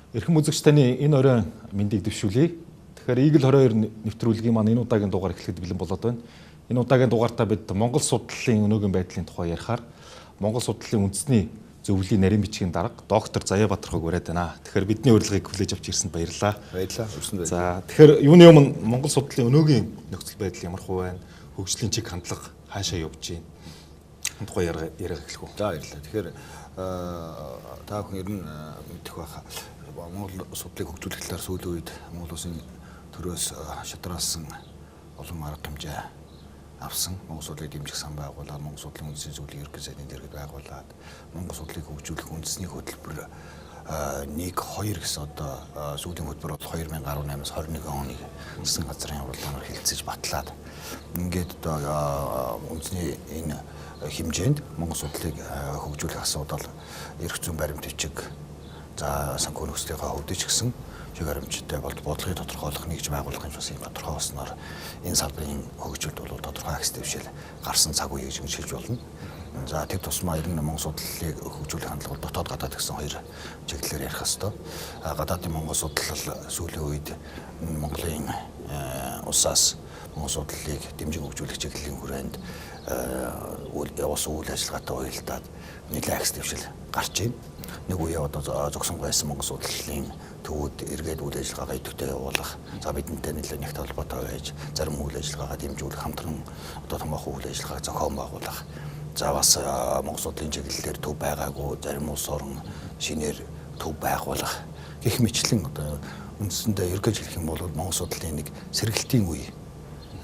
Эрхэм үзэгч таны энэ оройн мэндийг дэвшүүлье. Тэгэхээр Eagle 22 нэвтрүүлгийн маань энэ удаагийн дугаар эхлэхэд бэлэн болоод байна. Энэ удаагийн дугаартаа бид Монгол судлалын өнөөгийн байдлын тухай ярихаар Монгол судлалын үндэсний зөвлөлийн нарийн бичгийн дарга доктор Заяа Бадрахыг уриад байна. Тэгэхээр бидний урилгыг хүлээж авч ирсэнд баярлалаа. Баярлалаа. Өрсөнд баярлалаа. За тэгэхээр юуны өмнө Монгол судлалын өнөөгийн нөхцөл байдал ямар хуу байна? Хөгжлийн чиг хандлага хаашаа явж байна? Энэ тухай яриа эхлэх үү? За баярлалаа. Тэгэхээр та бүхэн ер нь мэдэх байх. Монгол судлалыг хөгжүүлэх талаар сүүлийн үед Монгол улсын төрөөс шатраасан олон арга хэмжээ авсан. Монгол судлалыг дэмжих сан байгуулаад, Монгол судлалын үндэсний зөвлөлийн ерөнхий сайдын дэргэд байгуулад, Монгол судлалыг хөгжүүлэх үндэсний хөтөлбөр 1 2 гэсэн одоо сүүлийн хөтөлбөр бол 2018-аас 21 оны засгийн газрын уралдаанаар хэлэлцэж батлаад ингээд одоо үндэсний энэ хэмжээнд Монгол судлалыг хөгжүүлэх асуудал эрх зүйн баримт бичиг, за санхүү нөхцөлийнхөө хувьд ч гэсэн чиг баримттай болд бодлогыг тодорхойлох нэгж байгуулах юм бас юм тодорхой болсноор энэ салбарын хөгжилд бол тодорхой агс дэвшил гарсан цаг үе гэж хэлж болно. За тэр тусмаа ер нь Монгол судлалыг хөгжүүлэх хандлага бол дотоод гадаад гэсэн хоёр чиглэлээр ярих ёстой. Гадаадын Монгол судлал сүүлийн үед Монголын улсаас Монгол судлалыг дэмжин хөгжүүлэх чиглэлийн хүрээнд явуулсан үйл ажиллагаатай уялдаад нэлээд агс дэвшил гарч байна. Нэг үе одоо зогсон байсан Монгол судлалын төвүүд эргээд үйл ажиллагаагаа идэвхтэй явуулах, за бидэнтэй нэлээд нэгт холбоотой байж зарим үйл ажиллагаагаа дэмжүүлэх, хамтран одоо томоохон үйл ажиллагааг зохион байгуулах, за бас Монгол судлалын чиглэлээр төв байгаагүй зарим улс орн шинээр төв байгуулах гэх мэтлэн одоо үндсэндээ эргэж хэлэх юм бол Монгол судлалын нэг сэргэлтийн үе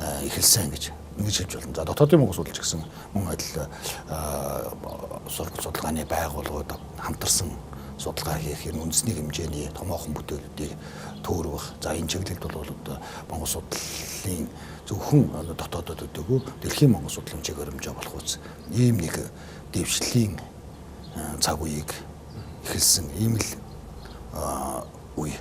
эхэлсэн гэж ингэж хэлж болно. За дотоодын Монгол судалж гэсэн мөн адил сургууль судалгааны байгууллагууд хамтарсан судалгаа хийх юм үндэсний хэмжээний томоохон бүтээлүүдийг төөрөх. За энэ чиглэлд бол одоо Монгол судлалын зөвхөн дотоодод өдөөгүй дэлхийн Монгол судлалын чиг баримжаа болох үс ийм нэг дэвшлийн цаг үеийг эхэлсэн ийм л үе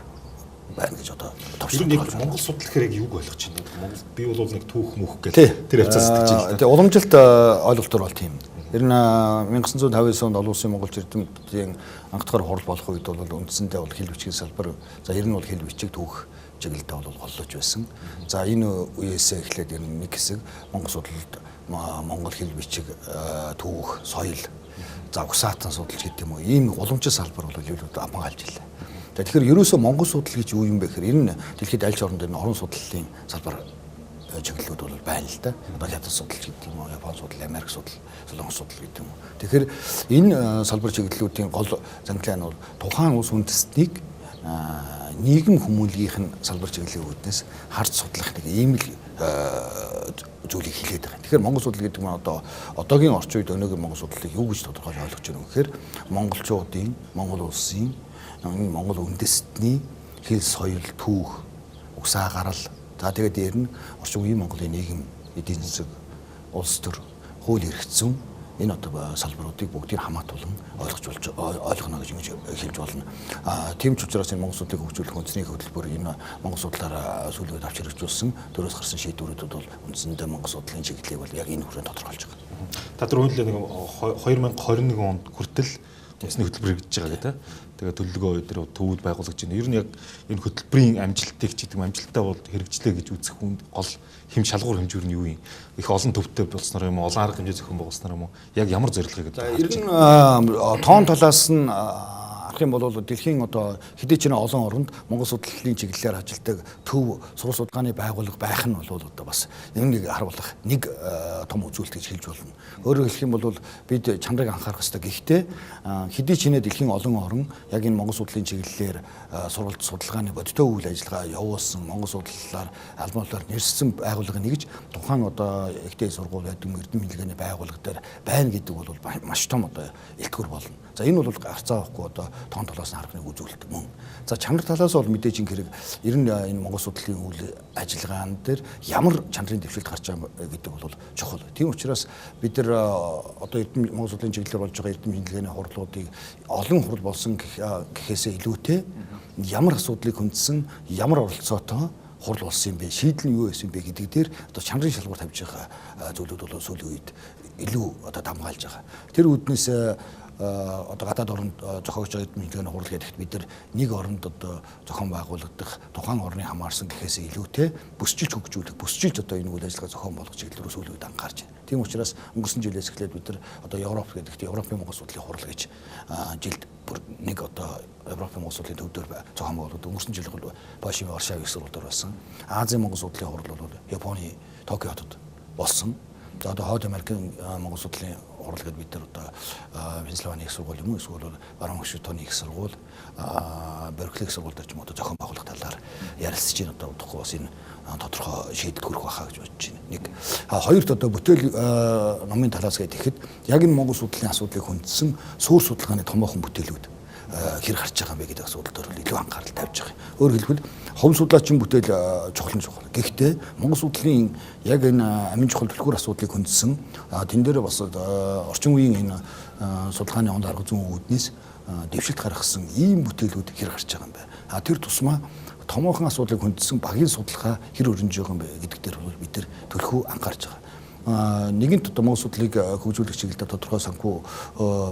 байна гэж одоо товчлоо. Нэг Монгол судлал гэхээр яг юуг ойлгож байна? Монгол би бол нэг түүх мөх гэл тэр хавцаас сэтгэж байна л да. Тэгээ уламжилт ойлголтоор бол тийм. Тэр нь 1959 онд олон улсын монголч эрдэмтдийн анхдгаар хурал болох үед бол үндсэндээ бол хэл бичгийн салбар, за ер нь бол хэл бичиг түүх чиглэлдээ бол голлож байсан. За энэ үеэсээ эхлээд ер нь нэг хэсэг Монгол судлалд монгол хэл бичиг түүх, соёл, за угсаатан судалж гэдэг юм уу ийм уламжлалт салбар бол илүү хамгаалж илээ. Тэгэхээр ерөөсөө Монгол судлал гэж юу юм бэ гэхээр энэ дэлхийд аль ч оронд энэ орон судлалын салбар чиглэлүүд бол байна л да. Одоо хятад судлал гэдэг юм уу, Япон судлал, Америк судлал, Солонгос судлал гэдэг юм уу. Тэгэхээр энэ салбар чиглэлүүдийн гол занглаа нь бол тухайн улс үндэстнийг нийгэм хүмүүнлэгийнх нь салбар чиглэлийн үүднээс харж судлах нэг ийм л зүйлийг хэлээд байгаа. Тэгэхээр Монгол судлал гэдэг нь одоо одоогийн орчин үед өнөөгийн Монгол судлалыг юу гэж тодорхойлж ойлгож байна вэ гэхээр монголчуудын, Монгол улсын, Монгол үндэстний хэл, соёл, түүх, угсаа гарал, за тэгээд дээр нь орчин үеийн Монголын нийгэм, эдийн засаг, улс төр, хууль эрх зүйн энэ одоо салбаруудыг бүгдийг хамаатуулан ойлгож болж ойлгоно гэж ингэж хэлж болно. Тийм ч учраас энэ Монгол судлалыг хөгжүүлэх үндэсний хөтөлбөр энэ Монгол судлалаар сүүлийн үед авч хэрэгжүүлсэн төрөөс гарсан шийдвэрүүд бол үндсэндээ Монгол судлалын чиглэлийг бол яг энэ хүрээнд тодорхойлж байгаа. Та нар үүнлээ нэг 2021 онд хүртэл үндэсний хөтөлбөр хэрэгжиж байгаа гэдэг. Тэгээ төлөвлөгөө дээр төвүүд байгуулагдж байна. Ер нь яг энэ хөтөлбөрийн амжилтыг ч гэдэг юм амжилттай бол хэрэгжлээ гэж үзэх үнд гол хэм шалгуур хэмжүүр нь юу юм? Их олон төвтэй болсноор юм уу? Олон арга хэмжээ зохион байгуулснаар юм уу? Яг ямар зорилгыг гэдэг. Ер нь тоон талаас нь харах юм бол дэлхийн одоо хэдий ч нэ олон оронд Монгол судлалын чиглэлээр ажилладаг төв сургууль судалгааны байгууллага байх нь бол одоо бас энэ нэг харуулах нэг том үзүүлэлт гэж хэлж болно. Өөрөөр хэлэх юм бол бид чанарыг анхаарах ёстой. Гэхдээ хэдий ч нэ дэлхийн олон орн яг энэ Монгол судлалын чиглэлээр сургалт судалгааны бодиттой үйл ажиллагаа явуулсан Монгол судлалаар албан ёсоор нэрссэн байгууллага нэгж тухайн одоо ихтэй сургууль байдаг эрдэм мэдлэгээний байгууллага дээр байна гэдэг бол маш том одоо элтгэр болно. За энэ бол гарцаа авахгүй одоо тоон талаас нь харах нэг үзүүлэлт мөн. За чанар талаас бол мэдээж энэ хэрэг ер нь энэ Монгол судлалын үйл ажиллагаан дээр ямар чанарын дэвшилт гарч байгаа гэдэг бол чухал. Тийм учраас бид нар одоо эрдэм Монгол судлалын чиглэлээр болж байгаа эрдэм шинжилгээний хурлуудыг олон хурал болсон гэхээсээ илүүтэй ямар асуудлыг хөндсөн, ямар оролцоотой хурал болсон юм бэ, шийдэл нь юу байсан бэ гэдэг дээр одоо чанарын шалгуур тавьж байгаа зүйлүүд бол сүүлийн үед илүү одоо давмгаалж байгаа. Тэр үүднээс одоо гадаад оронд зохиогч байгаа мэдлэгийн хурал гэдэгт бид нар нэг оронд одоо зохион байгуулагдах тухайн орны хамаарсан гэхээс илүүтэй бүсчилж хөгжүүлэх, бүсчилж одоо энэ үйл ажиллагаа зохион болгох чиглэл рүү сүүлийн үед анхаарч байна. Тийм учраас өнгөрсөн жилээс эхлээд бид нар одоо Европ гэдэгт Европын Монгол судлалын хурал гэж жилд бүр нэг одоо Европын Монгол судлалын төвдөр зохион байгуулагдав. Өнгөрсөн жил бол Польшийн Варшав их сургууль дээр болсон. Азийн Монгол судлалын хурал бол Японы Токио хотод болсон. За одоо Хойд Америкийн Монгол судлалын хурал гэдээ бид нар одоо Пенсильвани их сургууль юм уу эсвэл Баруун Вашингтоны их сургууль, Беркли их сургууль дээр ч юм одоо зохион байгуулах талаар ярилцж байна. Одоо удахгүй бас энэ тодорхой шийдэл хүрэх байхаа гэж бодож байна. Нэг хоёрт одоо бүтээл номын талаас гээд ихэд яг энэ Монгол судлалын асуудлыг хүндсэн суур судалгааны томоохон бүтээлүүд хэр гарч байгаа юм бэ гэдэг асуудал дээр илүү анхаарал тавьж байгаа юм. Өөрөөр хэлбэл хувь судлаачийн бүтээл чухал нь чухал. Гэхдээ Монгол судлалын яг энэ амин чухал түлхүүр асуудлыг хүндсэн тэн дээр бас орчин үеийн энэ судалгааны онд арга зүйн үүднээс дэвшилт гаргасан ийм бүтээлүүд хэр гарч байгаа юм бэ? Тэр тусмаа томоохон асуудлыг хүндсэн багийн судалгаа хэр өрнөж байгаа юм бэ гэдэг дээр бол бид нар төлхөө анхаарч байгаа. Нэгэнт одоо Монгол судлалыг хөгжүүлэх чиглэлээр тодорхой санхүү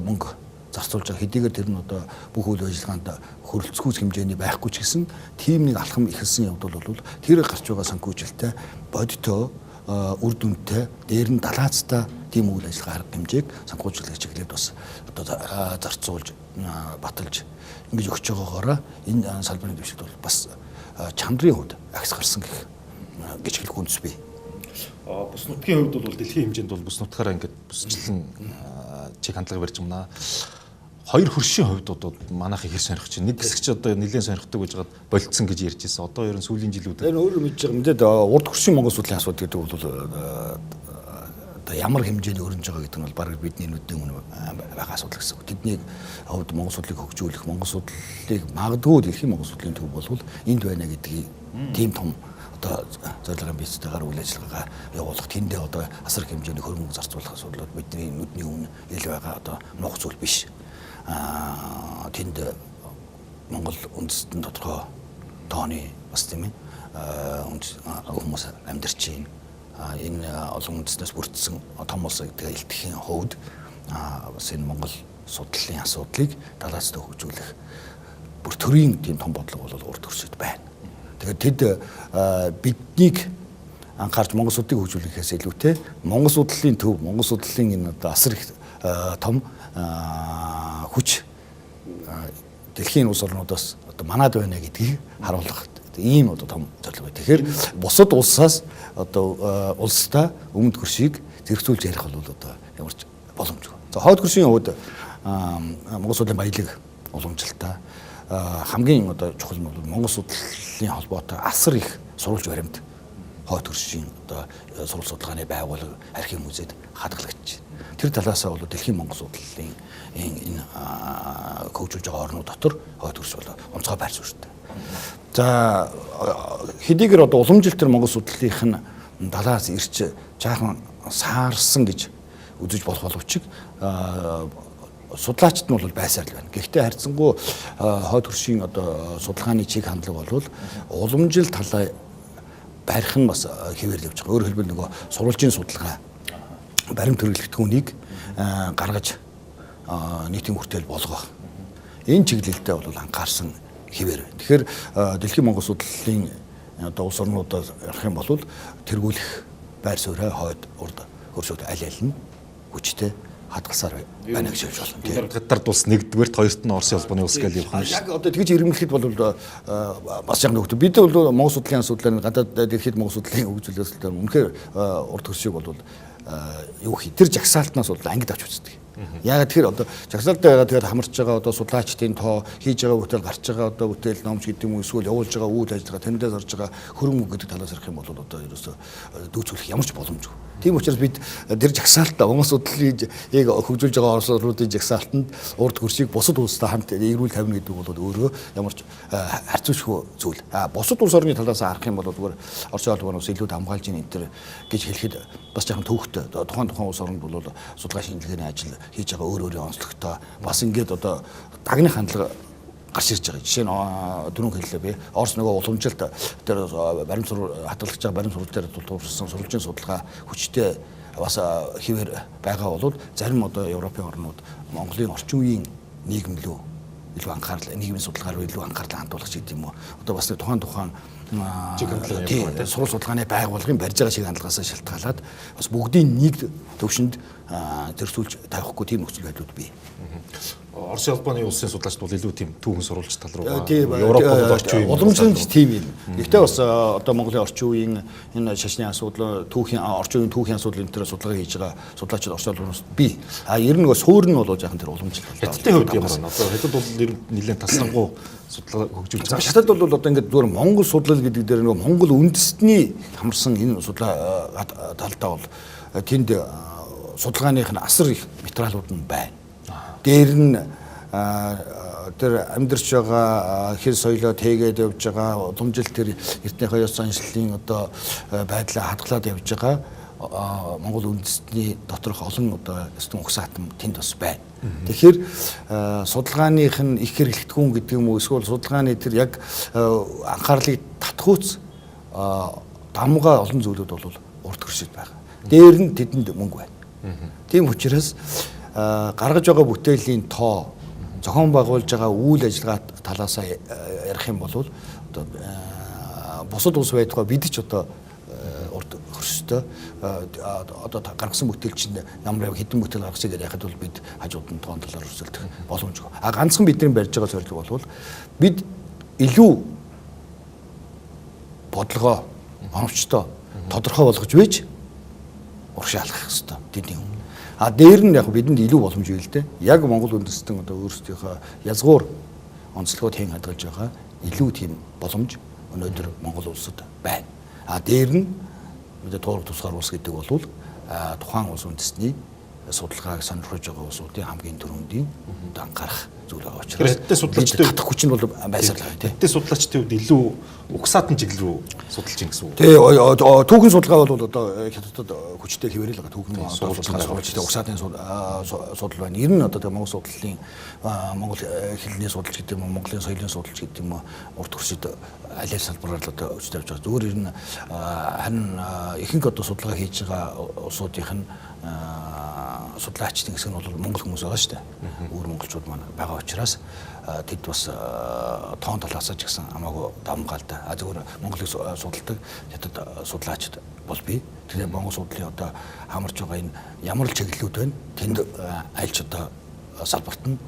мөнгө зарцуулж байгаа. Хэдийгээр тэр нь одоо бүх үйл ажиллагаанд хөрөлцөхүйц хэмжээний байхгүй ч гэсэн тийм нэг алхам эхэлсэн явдал бол тэр гарч байгаа санхүүжилттэй бодитоо үр дүнтэй дээр нь далаацтай тийм үйл ажиллагаа арга хэмжээг санхүүжүүлэх чиглэлд бас одоо зарцуулж баталж ингэж өгч байгаагаараа энэ салбарын дэвшилт бол бас чанарын хувьд агс гарсан гэх гэж хэлэх үндэс бий. Бус нутгийн хувьд бол дэлхийн хэмжээнд бол бус нутгаараа ингээд бусчлан чиг хандлага барьж юмнаа. Хоёр хөршийн хувьд одоо манайхыг хэр сонирхож байна. Нэг хэсэг чи одоо нэлээд сонирхдаг гэж байгаад болцсон гэж ярьж ирсэн. Одоо ер нь сүүлийн жилүүдэд энэ өөрөө мэдж байгаа мэдээд урд хөршийн Монгол судлалын асуудал гэдэг бол одоо ямар хэмжээний өрнөж байгаа гэдэг нь бол бараг бидний нүдний өмнө байгаа асуудал гэсэн үг. Тэднийг хувьд Монгол судлалыг хөгжүүлэх, Монгол судлалыг магадгүй дэлхийн Монгол судлалын төв болвол энд байна гэдгийг тийм том одоо зорилгын бийцтэйгээр үйл ажиллагаа явуулах, тэндээ одоо асар хэмжээний хөрөнгө зарцуулах асуудлууд бидний нүдний өмнө ил байгаа одоо нууц зүйл биш. Тэнд Монгол үндэстэн тодорхой тооны бас тийм ээ хүмүүс амьдарч байна. Энэ олон үндэстнээс бүрдсэн том улс гэдэг илтгэхийн хувьд бас энэ Монгол судлалын асуудлыг далаацтай хөгжүүлэх бүр төрийн тийм том бодлого бол урд хөрсөд байна. Тэгэхээр тэд биднийг анхаарч Монгол судлалыг хөгжүүлэхээс илүүтэй Монгол судлалын төв, Монгол судлалын энэ одоо асар их том хүч дэлхийн улс орнуудаас одоо манад байна гэдгийг харуулах ийм одоо том зорилго. Тэгэхээр бусад улсаас одоо улстай өмнөд хөршийг зэрэгцүүлж ярих бол одоо ямар ч боломжгүй. За хойд хөршийн хувьд Монгол судлалын баялаг уламжлалтай хамгийн одоо чухал нь бол Монгол судлалын холбоотой асар их сурвалж баримт хойд хөршийн одоо сурвал судалгааны байгууллага архив музейд хадгалагдаж байна. Тэр талаасаа бол дэлхийн Монгол судлалын энэ хөгжүүлж байгаа орнууд дотор хойд хөрш бол онцгой байр суурьтай. За хэдийгээр одоо уламжлалт төр Монгол судлалынх нь далаас ирч жаахан саарсан гэж үзэж болох боловч судлаачд нь бол байсаар л байна. Гэхдээ харьцангуй хойд хөршийн одоо судалгааны чиг хандлага бол уламжил талаа барих нь бас хэвээр явж байгаа. Өөрөөр хэлбэл нөгөө сурвалжийн судалгаа баримт хэрэглэгдэхүүнийг гаргаж нийтийн хүртэл болгох. Энэ чиглэлдээ бол анхаарсан хэвээр байна. Тэгэхээр дэлхийн Монгол судлалын одоо улс орнуудаас ярих юм бол тэргүүлэх байр суурь хойд урд хөршүүд аль аль нь хүчтэй хадгалсаар байна гэж хэлж болно. Тийм. Гадард улс нэгдүгээрт, хоёрт нь Оросын холбооны улс гэж явах юм шүү. Яг одоо тэгж ирмэлэхэд бол бас яг нөхдөд. Бид бол Монгол судлалын асуудлаар гадаад дэлхийд Монгол судлалын хөгжүүлэх асуудлаар үнэхээр урд хөршийг бол юу хий тэр жагсаалтнаас бол ангид авч үздэг. Яг тэгэхээр одоо жагсаалттай байгаа тэгээд хамарч байгаа одоо судлаачдын тоо хийж байгаа бүтээл гарч байгаа одоо бүтээл номч гэдэг юм уу эсвэл явуулж байгаа үйл ажиллагаа тэндээс орж байгаа хөрөнгө гэдэг талаас ярих юм бол одоо ерөөсөө дүүцүүлэх ямар ч боломжгүй. Тийм учраас бид тэр жагсаалтаа Монгол судлалыг яг хөгжүүлж байгаа улс орнуудын жагсаалтанд урд хөршийг бусад улстай хамт эрүүл тавина гэдэг бол өөрөө ямар ч харьцуулшгүй зүйл. А бусад улс орны талаас харах юм бол зүгээр Оросын холбооны улс илүү хамгаалж ийн энэ төр гэж хэлэхэд бас жаахан төвөгтэй. Тухайн улс оронд бол судалгаа шинжилгээний ажил хийж байгаа өөр өөрийн онцлогтой бас ингээд одоо дагны хандлага гарч ирж байгаа. Жишээ нь дөрөв хэллээ би. Орос нөгөө уламжилт тэр баримт хадгалж байгаа баримт сурвалж дээр тулгуурсан сурвалжийн судалгаа хүчтэй бас хэвээр байгаа бол зарим одоо Европын орнууд Монголын орчин үеийн нийгэм лүү илүү анхаарал, нийгмийн судалгаа руу илүү анхаарлаа хандуулах ч гэдэг юм уу. Одоо бас тухайн сурал судалгааны байгууллагын барьж байгаа шиг хандлагаас шалтгаалаад бас бүгдийн нэг төвшөнд зөрсүүлж тавихгүй тийм нөхцөл байдлууд бий. Оросын холбооны улсын судлаачд бол илүү тийм түүхэн сурвалж тал руу, Европ бол орчин үеийн уламжлалт тийм юм. Гэхдээ бас одоо Монголын орчин үеийн энэ шашны асуудал, түүхийн орчин үеийн түүхийн асуудал энэ төр судалгаа хийж байгаа судлаачид Оросын холбооноос бий. А ер нь нөгөө суур нь бол жаахан тэр уламжлалт. Хятадын хувьд ямар байна? Одоо хятад бол ер нь нэлээд тасрангуй судалгаа хөгжүүлж байгаа. Хятад бол одоо ингээд зүгээр Монгол судлал гэдэг дээр нөгөө Монгол үндэстний хамарсан энэ судалгаа талдаа бол тэнд судалгааных нь асар их материалууд нь байна. Дээр нь тэр амьдарч байгаа хэл соёлоо тэгээд явж байгаа, уламжлалт тэр эртнийхээ ёс заншлын одоо байдлаа хадгалаад явж байгаа Монгол үндэстний доторх олон одоо эртэн угсаатан тэнд бас байна. Тэгэхээр судалгааных нь их хэрэглэгдэхүүн гэдэг юм уу, эсвэл судалгааны тэр яг анхаарлыг татхууц дамгаа олон зүйлүүд бол урд хөршид байгаа. Дээр нь тэдэнд мөнгө байна. Тийм учраас гаргаж байгаа бүтээлийн тоо, зохион байгуулж байгаа үйл ажиллагаа талаас ярих юм бол одоо бусад улс байдгаа бид ч одоо урд хөрсдөө одоо гаргасан бүтээл чинь ямар хэдэн бүтээл гаргасан гэж яхад бол бид хажууд нь тоон талаар өрсөлдөх боломжгүй. А ганцхан бидний барьж байгаа зорилго бол бид илүү бодлогоо оновчтой тодорхой болгож байж урагшаалах хэрэгтэй тэдний өмнө. А дээр нь яг бидэнд илүү боломж бий л дээ. Яг Монгол үндэстэн одоо өөрсдийнхөө язгуур онцлогоо тэн хадгалж байгаа илүү тийм боломж өнөөдөр Монгол улсад байна. А дээр нь бид туурах тусгаар улс гэдэг бол тухайн улс үндэстний судалгааг сонирхож байгаа улсуудын хамгийн түрүүндийн анхаарах зүйл байгаа учраас хятадын судлаачдын татах хүч нь бол байсаар л байгаа тийм. Хятадын судлаачдын хувьд илүү угсаатан чиглэл рүү судалж гин гэсэн үг. Тий, түүхэн судалгаа бол одоо хятадд хүчтэй хэвээрэл байгаа. Түүхэн судалгаа сурвалжтай угсаатын судал байна. Ер нь одоо тэгээ Монгол судлалын монгол хэлний судалж гэдэг юм уу, Монголын соёлын судалж гэдэг юм уу, урт хөршид аль аль салбараар л одоо хүчтэй явж байгаа. Зүгээр ер нь харин ихэнх одоо судалгаа хийж байгаа улсуудынх нь судлаачдын хэсэг нь бол монгол хүмүүс байгаа шүү дээ. Өөр монголчууд маань байгаа учраас тэд бас тоон талаасаа ч гэсэн хамаагүй давмгаалтай. А зөвхөн Монголыг судалдаг хятад судлаачд бол бий. Тэгэхээр Монгол судлалын одоо хамарч байгаа энэ ямар л чиглэлүүд байна. Тэнд аль ч одоо салбарт нь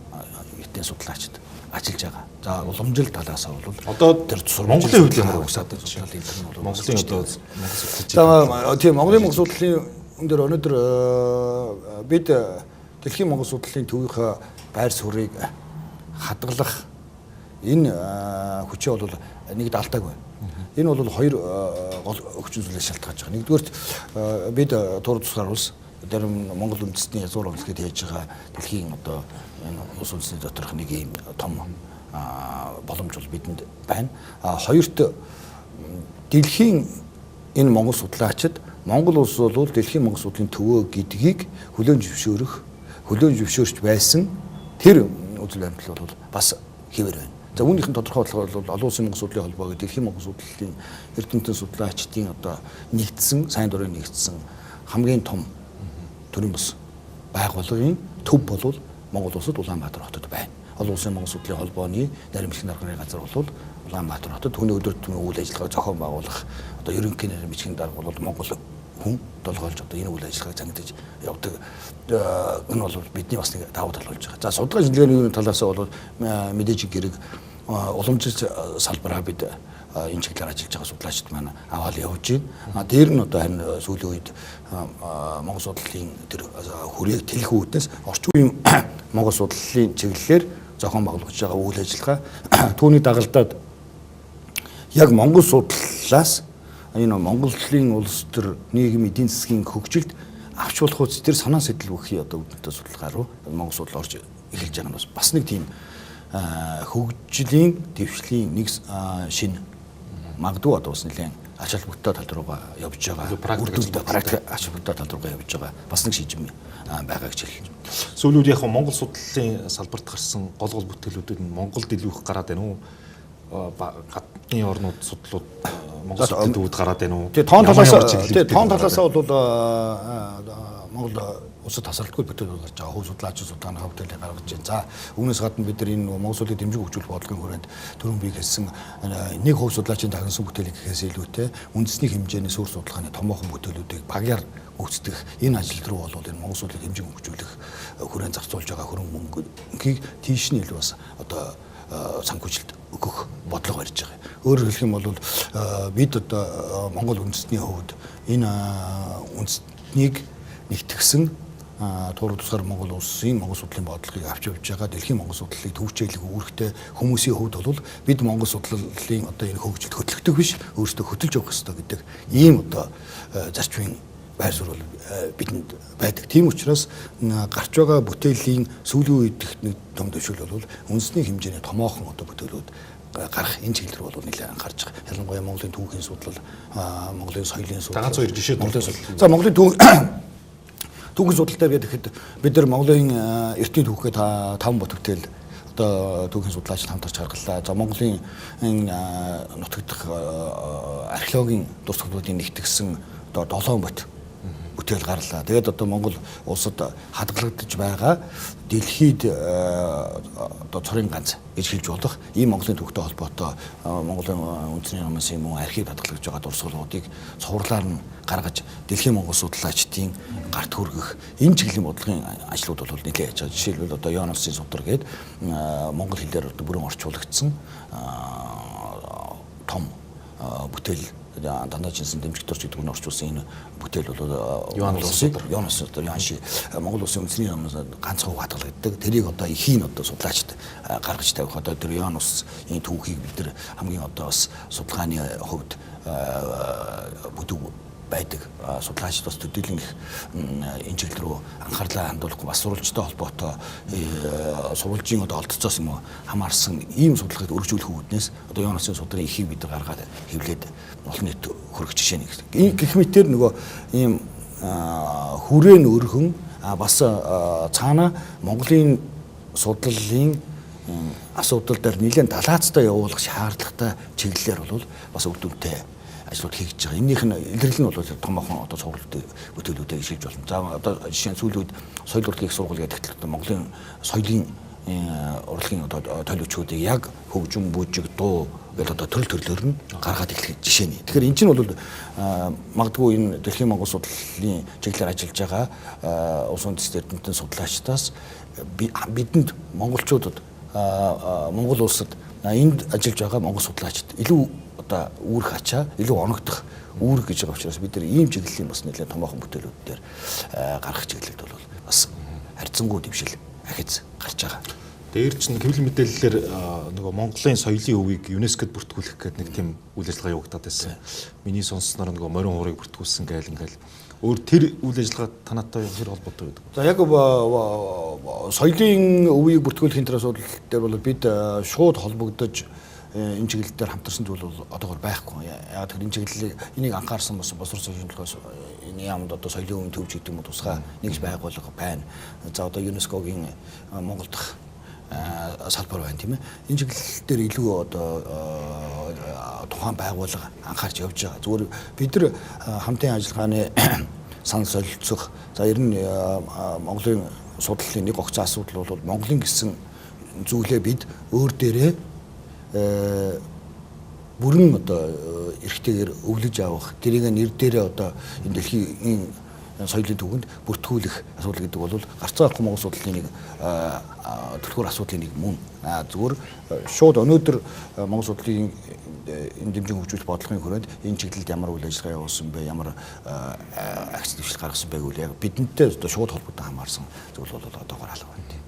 хятадын судлаачд ажиллаж байгаа. За уламжлал талаасаа бол одоо тэр Монголын хувьд ямар угсаатай судлал энэ нь бол Монголын одоо Монгол судлаач. За тийм, Монголын Монгол судлалын энэ дээр өнөөдөр бид дэлхийн Монгол судлалын төвийнхөө байр суурийг хадгалах энэ хүчээ бол нэг далдааг байна. Энэ бол хоёр гол хүчин зүйлээс шалтгаалж байгаа. Нэгдүгээрт бид тур тусгаар улс дээр Монгол үндэстний язгуур онцлогыг хийж байгаа дэлхийн одоо энэ улс үндэсний доторх нэг ийм том боломж бол бидэнд байна. Хоёрт дэлхийн энэ Монгол судлаачид Монгол улс бол дэлхийн Монгол судлалын төвөө гэдгийг хүлээн зөвшөөрөх, хүлээн зөвшөөрч байсан тэр үзэл баримтлал бол бас хэвээр байна. За үүнийх нь тодорхой бодлого бол олон улсын Монгол судлалын холбоо гэдэг дэлхийн Монгол судлалын эрдэмтэн судлаачдын одоо нэгдсэн, сайн дурын нэгдсэн хамгийн том төрийн бус байгууллагын төв бол Монгол улсад Улаанбаатар хотод байна. Олон улсын Монгол судлалын холбооны наримчлах дарганы газар бол Улаанбаатар хотод түүний өдөр тутмын үйл ажиллагааг зохион байгуулах одоо ерөнхий наримчлахын дарга бол Монгол хүн долгоолж одоо энэ үйл ажиллагааг зангидаж явдаг. Энэ бол бидний бас нэг давуу тал болж байгаа. За судалгаа шинжилгээний талаас бол мэдээж хэрэг уламжлалт салбараа бид энэ чиглэлээр ажиллаж байгаа судлаачид маань аваад явж байна. Дээр нь одоо харин сүүлийн үед Монгол судлалын тэр хүрээг тэлэх үүднээс орчин үеийн Монгол судлалын чиглэлээр зохион байгуулж байгаа үйл ажиллагаа түүний дагалдаад яг Монгол судлалаас энэ Монголын улс төр нийгэм эдийн засгийн хөгжилд авч болох үс тэр санаа сэтэл бүхий одоо үдэнтэй судалгаа руу Монгол судлал орж эхэлж байгаа нь бас нэг тийм хөгжлийн дэвшлийн нэг шинэ магадгүй одоо бас нэлээд ач холбогдолтой тал руугаа явж байгаа. Практик ач холбогдолтой тал руугаа явж байгаа. Бас нэг шийдвэр байгаа гэж хэлж байна. Сүүлийн үед яг Монгол судлалын салбарт гарсан гол гол бүтээлүүдүүд нь Монголд илүү их гараад байна уу? Гадны орнууд судлууд Монгол судлалын төвд гараад байна уу? Тий, тоон талаас тий, тоон талаас бол Монгол улсад тасралтгүй бүтээл гарч байгаа. Хувь судлаачид судалгааны бүтээлийг гаргаж байна. За, үүнээс гадна бид нар энэ Монгол судлалыг дэмжих хөгжүүлэх бодлогын хүрээнд түрүүн би хэлсэн нэг хувь судлаачийн дагнасан бүтээлийг гэхээс илүүтэй үндэсний хэмжээний сүр судалгааны томоохон бүтээлүүдийг багаар гүйцэтгэх энэ ажил руу бол энэ Монгол судлалыг дэмжин хөгжүүлэх хүрээнд зарцуулж байгаа хөрөнгө мөнгийг тийш нь илүү бас одоо санхүүжилт өгөх бодлого барьж байгаа. Өөрөөр хэлэх юм бол бид одоо Монгол үндэстний хувьд энэ үндэстнийг нэгтгсэн туурал тусгаар Монгол улсын Монгол судлалын бодлогыг авч явж байгаа дэлхийн Монгол судлалыг төвчээлэх үүрэгтэй хүмүүсийн хувьд бол бид Монгол судлалын одоо энэ хөгжилд хөтлөгдөх биш, өөрсдөө хөтөлж явах ёстой гэдэг ийм одоо зарчмын байр суурь бол бидэнд байдаг. Тийм учраас гарч байгаа бүтээлийн сүүлийн үед нэг том дэвшил бол үндэсний хэмжээний томоохон одоо бүтээлүүд гарах энэ чиглэл рүү бол нэлээд анхаарч байгаа. Ялангуяа Монголын түүхийн судлал, Монголын соёлын судлал. Ганц хоёр жишээ дурдвал. За, Монголын түүхийн судалтай гэхэд бид нар Монголын эртний түүхээ 5 бот бүтээл одоо түүхийн судлаач хамтарч гаргалаа. За, Монголын нутаг дахь археологийн дурсгалуудын нэгтгсэн одоо 7 бот бүтээл гарлаа. Тэгээд одоо Монгол улсад хадгалагдаж байгаа дэлхийд одоо цорын ганц гэж хэлж болох ийм Монголын түүхтэй холбоотой Монголын үндэсний намын мөн архив хадгалагдаж байгаа дурсгалуудыг цувралаар нь гаргаж дэлхийн монгол судлаачдын гарт хүргэх энэ чиглэлийн бодлогын ажлууд бол нэлээд яаж байгаа. Жишээлбэл одоо Йоан Улсын судар гээд монгол хэлээр одоо бүрэн орчуулагдсан том бүтээл, дандаа жинсэн дэмжигт орч гэдэг нь орчуулсан энэ бүтээл бол Юан улсын Юан улсын одоо Юанши Монгол улсын үндэсний намаас ганцхан хадгалагддаг. Тэрийг одоо ихийн одоо судлаачид гаргаж тавих одоо тэр Юан улсын түүхийг бид нар хамгийн одоо бас судалгааны хувьд бүдүү байдаг. Судлаачид бас төдийлөн их энэ чиглэл рүү анхаарлаа хандуулахгүй бас сурвалжтай холбоотой сурвалжийн одоо олдцоос юм уу хамаарсан ийм судалгааг өргөжүүлэх үүднээс одоо Юан улсын судрын ихийг бид нар гаргаад хэвлээд олон нийт хөрөх жишээ нэг. Гэх мэтэр нөгөө ийм хүрээ нь өргөн бас цаана Монголын судлалын асуудал дээр нэлээд далаацтай явуулах шаардлагатай чиглэлээр бол бас үр дүнтэй ажлууд хийж байгаа. Энийх нь илэрлэл нь бол томоохон одоо сургуулиуд бүтээлүүдээ шилж болно. За, одоо жишээ нь сүүлийн үед соёл урлагийн их сургууль гэдэг одоо Монголын соёлын урлагийн одоо толь өчгүүдийг яг хөгжим, бүжиг, дуу гэл одоо төрөл төрлөөр нь гаргаад эхлэх жишээ нь. Тэгэхээр энэ чинь бол магадгүй энэ дэлхийн монгол судлалын чиглэлээр ажиллаж байгаа улс үндэст эрдэмтэн судлаачдаас бидэнд монголчуудад Монгол улсад энд ажиллаж байгаа монгол судлаачид илүү одоо үүрэх ачаа илүү оногдох үүрэг гэж байгаа учраас бид нар ийм чиглэлийн бас нэлээд томоохон бүтээлүүд дээр гаргах чиглэлд бол бас харьцангуй дэвшил ахиц гарч байгаа. Дээр чинь хэвлэл мэдээллээр нөгөө Монголын соёлын өвийг ЮНЕСКОд бүртгүүлэх гэдэг нэг тийм үйл ажиллагаа явагдаад байсан. Миний сонссноор нөгөө морин хуурыг бүртгүүлсэн гээл ингээл өөр тэр үйл ажиллагаа танаатай хэр холбоотой байдаг вэ? За, яг соёлын өвийг бүртгүүлэхийн тэр асуудал дээр бол бид шууд холбогдож энэ чиглэл дээр хамтарсан зүйл бол одоогор байхгүй. Яг тэр энэ чиглэлийг энийг анхаарсан бас боловсрол шинжилгээнээс энэ яамд одоо соёлын өвийн төвч гэдэг юм уу тусгай нэгж байгууллага байна. За, одоо ЮНЕСКО-гийн Монгол дахь салбар байна, тийм ээ. Энэ чиглэл дээр илүү одоо тухайн байгууллага анхаарч явж байгаа. Зүгээр бид нар хамтын ажиллагааны санал солилцох, за ер нь Монголын судлалын нэг огцон асуудал бол Монголын гэсэн зүйлээ бид өөр дээрээ бүрэн одоо эрхтэйгээр өвлөж авах, тэрийг нэр дээрээ одоо энэ дэлхийн соёлын түүхэнд бүртгүүлэх асуудал гэдэг бол гарцаа орохгүй Монгол судлалын нэг түлхүүр асуудлын нэг мөн. Зүгээр шууд өнөөдөр Монгол судлалын энэ дэмжин хөгжүүлэх бодлогын хүрээнд энэ чиглэлд ямар үйл ажиллагаа явуулсан бэ, ямар акц дэвшил гаргасан бэ гэвэл яг бидэнтэй одоо шууд холбоотой хамаарсан зүйл бол одоогоор алга байна.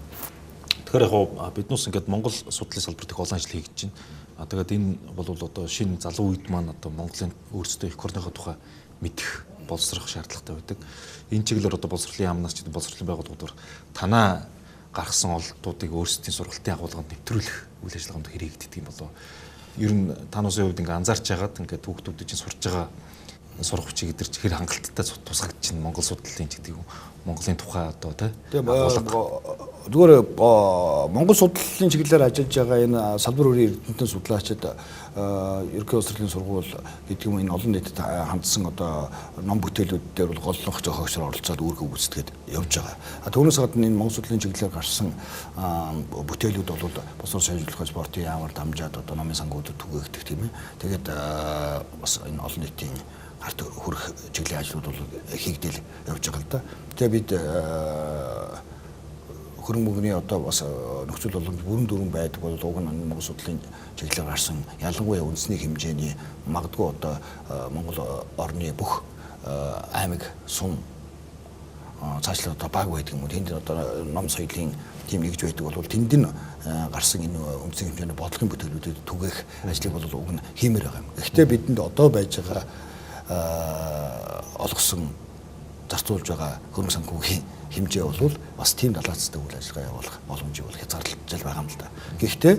Тэгэхээр яг биднээс ингээд Монгол судлалын салбарт их олон ажил хийж байна. Тэгээд энэ бол одоо шинэ залуу үед маань одоо Монголын өөрсдөө эх орныхоо тухай мэдэх, боловсрох шаардлагатай байдаг. Энэ чиглэлээр одоо боловсролын яамнаас ч гэдэг боловсролын байгууллагуудаар танаа гаргасан ололтуудыг өөрсдийн сургалтын агуулганд нэвтрүүлэх үйл ажиллагаанд хэрэгждэг юм болов. Ер нь тануусын хувьд ингээ анзаарч байгаад ингээ хүүхдүүд чинь сурж байгаа Сурах хүчийг эдэр чи хэр хангалттай тусгагдж чинь Монгол судлалын ч гэдэг юм Монголын тухай одоо тий. Зүгээр Монгол судлалын чиглэлээр ажиллаж байгаа энэ салбар бүрийн эрдэмтэн судлаачид Ерөнхий улс төрлийн сургууль гэдэг юм энэ олон нийтэд хандсан одоо ном бүтээлүүд дээр бол голлох зохиогчоор оролцоод үүргээ гүйцэтгээд явж байгаа. Түүнээс гадна энэ Монгол судлалын чиглэлээр гарсан бүтээлүүд бол босоор сайжруулах спортын яамаар дамжаад одоо номын сангуудад түгээгдэх тийм ээ. Тэгээд бас энэ олон нийтийн гарт хүрэх чиглэлийн ажлууд бол хийгдэл явж байгаа л да. Тэгээ бид хөрөнгө мөнгөний одоо бас нөхцөл боломж бүрэн дүүрэн байдаг бол уг нь Монгол судлалын чиглэлээр гарсан ялангуяа үндэсний хэмжээний магадгүй одоо Монгол орны бүх аймаг сум цаашлаад одоо баг байдаг юм уу тэнд одоо ном соёлын тийм нэгж байдаг бол тэнд нь гарсан энэ үндсэн хэмжээний бодлогын бүтээлүүдэд түгээх ажлыг бол уг нь хиймээр байгаа юм. Гэхдээ бидэнд одоо байж байгаа олгосон зарцуулж байгаа хөрөнгө санхүүгийн хэмжээ бол бас тийм далаацтай үйл ажиллагаа явуулах боломжийг бол хязгаарлаж байгаа юм л да. Гэхдээ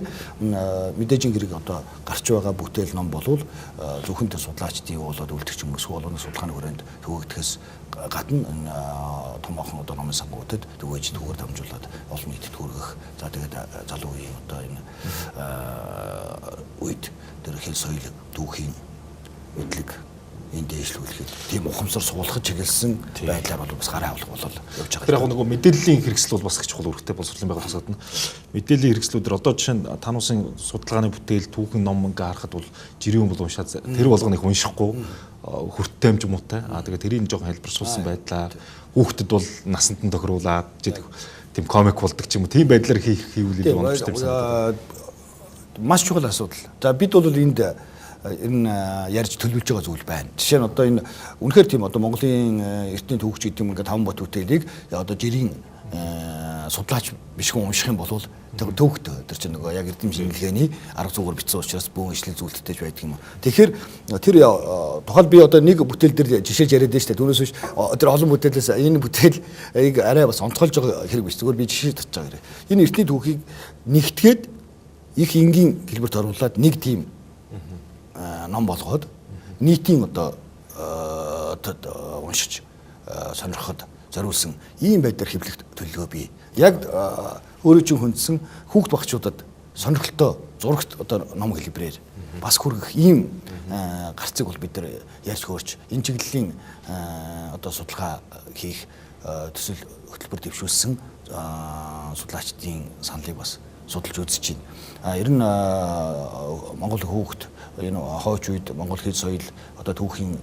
мэдээжийн хэрэг одоо гарч байгаа бүтээл ном болвол зөвхөн тэр судлаачдын болоод үлдэх юм эсвэл болгоны судалгааны хүрээнд түгээгдэхээс гадна энэ томоохон одоо номын сангуудад түгээж түгээр дамжуулаад олон нийтэд хүргэх. За тэгээд залуу үеийн одоо энэ үед тэр хэл соёл түүхийн мэдлэг энэ дээшлүүлэхэд тийм ухамсар суулгах чиглэсэн байдлаар бол бас гараа авах бол явж байгаа. Тэр яг нөгөө мэдээллийн хэрэгсэл бол бас их чухал үүрэгтэй боловсролын байгууллагаас гадна мэдээллийн хэрэгслүүдэр одоо жишээ нь тануусын судалгааны бүтээл түүхэн ном ингээ харахад бол жирийн бол уншаад тэр болгоныг уншихгүй хүртэмж муутай. Аа тэгээд тэрийг жоохон хэлбэршүүлсэн байдлаар хүүхдэд бол насанд нь тохируулаад тийм комик болдог ч юм уу тийм байдлаар хийх хийвэл илүү оновчтой юм санагдав. Маш чухал асуудал. За бид бол энд энэ ярьж төлөвлөж байгаа зүйл байна. Жишээ нь одоо энэ үнэхээр тийм одоо Монголын эртний түүхч гэдэг юм ингээд таван бот бүтээлийг одоо жирийн судлаач биш хүн унших юм бол түүхтэй тэр чинь нөгөө яг эрдэм шинжилгээний арга зүйгээр бичсэн учраас бөөн ишлэл зүйлттэй ч байдаг юм. Тэгэхээр тэр тухайлбал би одоо нэг бүтээл дээр жишээж яриад байна шүү дээ. Түүнээс биш тэр олон бүтээлээс энэ бүтээлийг арай бас онцгойлж байгаа хэрэг биш. Зүгээр би жишээ татж байгаа хэрэг. Энэ эртний түүхийг нэгтгээд их энгийн хэлбэрт оруулаад нэг тийм ном болгоод нийтийн одоо уншиж сонирхоход зориулсан ийм байдлаар хэвлэх төлөвлөгөө бий. Яг өөрөө чинь хүндсэн хүүхд багчуудад сонирхолтой зурагт одоо ном хэлбэрээр бас хүргэх ийм гарцыг бол бид нар ярьж хөөрч энэ чиглэлийн одоо судалгаа хийх төсөл хөтөлбөр дэвшүүлсэн судлаачдын саналыг бас судалж үзэж байна. Ер нь Монгол хүүхд энэ хойч үед Монгол хэл соёл одоо түүхийн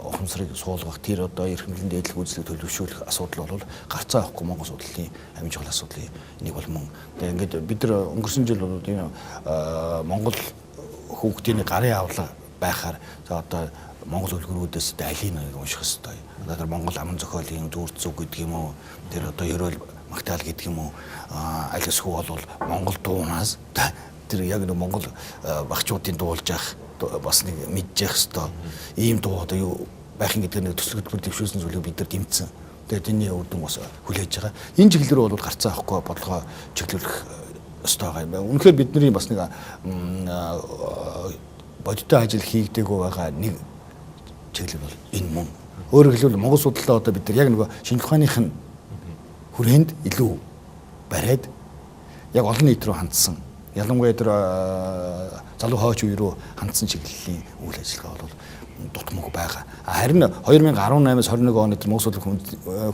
ухамсарыг суулгах тэр одоо эрхэмлэн дээдлэх үзлийг төлөвшүүлэх асуудал бол гарцаа авахгүй Монгол судлалын амин чухал асуудлын нэг бол мөн. Тэгээ ингээд бид нар өнгөрсөн жил бол энэ Монгол хүүхдийн гарын авлага байхаар за одоо Монгол үлгэрүүдээс алийг нэг унших хэвээр. Одоо тэр Монгол аман зохиолын зүрт зүг гэдэг юм уу, тэр одоо ерөөл магтаал гэдэг юм уу, аль эсхүү бол Монгол дуунаас тэр яг нэг Монгол багчуудын дуулж явах бас нэг мэдчих хэвээр ийм дуу одоо юу байх юм гэдэг нэг төсөл хөтөлбөр дэвшүүлсэн зүйлийг бид нар дэмжсэн. Тэгээд энэний үр дүн бас хүлээж байгаа. Энэ чиглэл рүү бол гарцаа авахгүй бодлогоо чиглүүлэх ёстой байгаа юм байна. Үнэхээр бидний бас нэг бодиттой ажил хийгдээгүй байгаа нэг чиглэл бол энэ мөн. Өөрөөр хэлбэл Монгол судлалаа одоо бид нар яг нөгөө шинжлэх ухааных нь хүрээнд илүү бариад яг олон нийт рүү хандсан. Ялангуяа тэр залуу хойч үе рүү хандсан чиглэлийн үйл ажиллагаа бол дутмаг байгаа. Харин 2018-аас 21 оны тэр Монгол судлал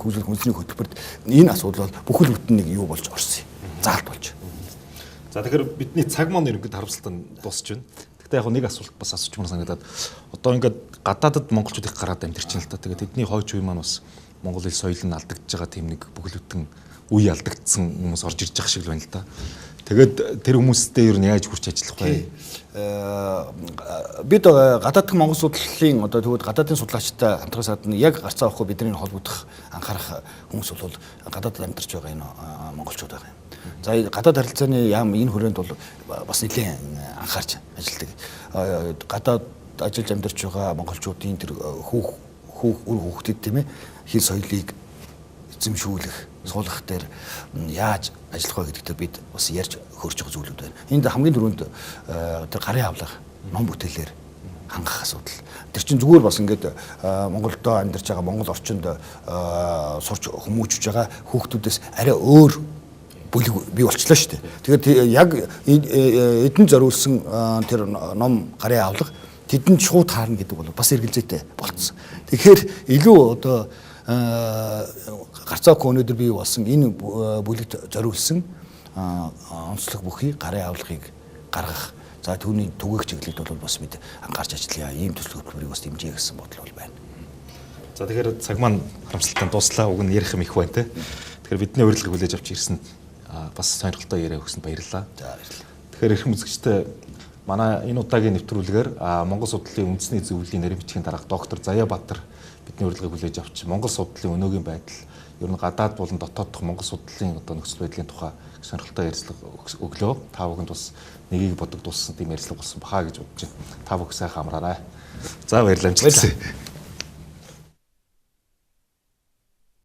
хөгжүүлэх үндэсний хөтөлбөрт энэ асуудал бол бүхэл бүтэн нэг юу болж орсон юм. Заалт болж. За тэгэхээр бидний цаг маань ерөнхийдөө харамсалтай дуусч байна. Гэхдээ яг нэг асуулт бас асуучмаар санагдаад одоо ингээд гадаадад монголчууд их гараад амьдарч байна л та. Тэгээд тэдний хойч үе маань бас монгол хэл соёл нь алдагдж байгаа тийм нэг бүхэл бүтэн үе алдагдсан хүмүүс орж ирж байгаа шиг л байна л та. Тэгээд тэр хүмүүстэй ер нь яаж хүрч ажиллах вэ? Бид гадаадх Монгол судлалын одоо тэгвэл гадаадын судлаачтай хамтрахаас гадна яг гарцаа авахгүй бидний холбогдох анхаарах хүмүүс бол гадаадд амьдарч байгаа энэ монголчууд байгаа юм. За гадаад харилцааны яам энэ хүрээнд бол бас нэлээд анхаарч ажилладаг. Гадаад ажиллаж амьдарч байгаа монголчуудын тэр хүүх үр хүүхдэд тийм ээ хэл соёлыг эзэмшүүлэх, суулгах дээр яаж ажиллах вэ гэдэг дээр бид бас ярьж хөрж байгаа зүйлүүд байна. Энд хамгийн түрүүнд тэр гарын авлага ном бүтээлээр хангах асуудал. Тэр чинь зүгээр бас ингээд Монголдо амьдарч байгаа, Монгол орчинд сурч хүмүүжж байгаа хүүхдүүдээс арай өөр бүлэг бий болчлоо шүү дээ. Тэгэхээр яг эдэн зориулсан тэр ном, гарын авлага тэдэнд шууд таарна гэдэг бол бас эргэлзээтэй болцсон. Тэгэхээр илүү одоо гарцаагүй өнөөдөр бий болсон энэ бүлэгт зориулсан онцлог бүхий гарын авлагыг гаргах. За, түүний түгээх чиглэлд бол бас бид анхаарч ажиллая. Ийм төсөл хөтөлбөрийг бас дэмжиж гэсэн бодол бол байна. За, тэгэхээр цаг маань харамсалтай дууслаа. Уг нь ярих юм их байна те. Тэгэхээр бидний урилгыг хүлээж авч ирсэн, бас сонирхолтой яриа өгсөнд баярлалаа. За, баярлалаа. Тэгэхээр эрхэм үзэгчтэй, манай энэ удаагийн нэвтрүүлгээр Монгол судлалын үндэсний зөвлөлийн нарийн бичгийн дарга доктор Заяа Баатар бидний урилгыг хүлээж авч Монгол судлалын өнөөгийн байдал, ер нь гадаад болон дотоодох Монгол судлалын одоо нөхцөл байдлын тухай сонирхолтой ярилцлага өглөө. Та бүхэнд бас нэгийг бодогдуулсан тийм ярилцлага болсон баха гэж бодож байна. Та бүхэн сайхан амраарай. За, баярлалаа, амжилт.